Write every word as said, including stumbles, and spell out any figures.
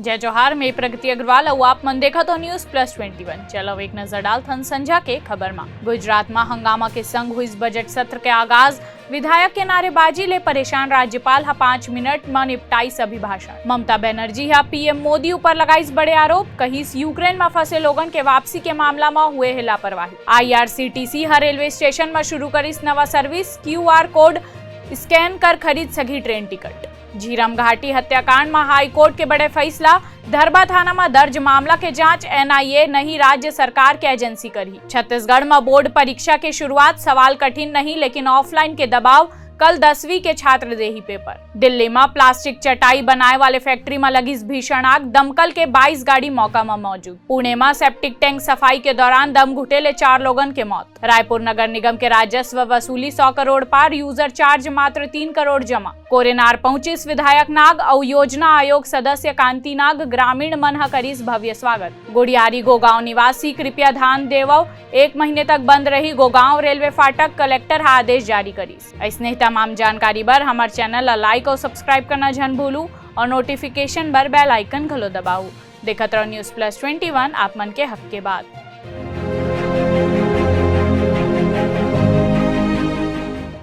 जय जोहार, मैं प्रगति अग्रवाल अउ आप मन देखत हो News Plus Twenty One। चलो एक नजर डालथन संझा के खबर मा। गुजरात मा हंगामा के संग हुई बजट सत्र के आगाज। विधायक के नारेबाजी ले परेशान राज्यपाल ह पाँच मिनट म निपटाइस अभिभाषण। ममता बनर्जी ह पीएम मोदी ऊपर लगाइस बड़े आरोप, कहिस यूक्रेन म फंसे लोगन के वापसी के मामला म हुए हे लापरवाही। आईआरसीटीसी ह रेलवे स्टेशन म शुरू करिस नवा सर्विस, क्यूआर कोड स्कैन कर खरीद सकी ट्रेन टिकट। झीरम घाटी हत्याकांड म हाई कोर्ट के बड़े फैसला, धरबा थाना म दर्ज मामला के जांच एनआईए नहीं राज्य सरकार के एजेंसी करही। छत्तीसगढ़ म बोर्ड परीक्षा के शुरुआत, सवाल कठिन नहीं लेकिन ऑफलाइन के दबाव, कल दसवीं के छात्र देही पेपर। दिल्ली म प्लास्टिक चटाई बनाए वाले फैक्ट्री म लगिस भीषण आग, दमकल के बाईस गाड़ी मौका म मौजूद। पुणे म सेप्टिक टैंक सफाई के दौरान दम घुटे ले चार लोगन के मौत। रायपुर नगर निगम के राजस्व वसूली सौ करोड़ पार, यूजर चार्ज मात्र तीन करोड़ जमा। कोरेनार पहुंचिस विधायक नाग अउ योजना आयोग सदस्य कांति नाग, ग्रामीण मन ह करिस भव्य स्वागत। गोड़ियारी गोगांव निवासी कृपया ध्यान देवव, एक महीने तक बंद रही गोगांव रेलवे फाटक, कलेक्टर ह आदेश जारी करिस। अइसने ही तमाम जानकारी बर हमर चैनल ला लाइक अउ सब्सक्राइब करना झन भूलू अउ नोटिफिकेशन बर बेल आइकन घलो दबाऊ। देखत रहो News Plus Twenty One, आप मन के हक के बात।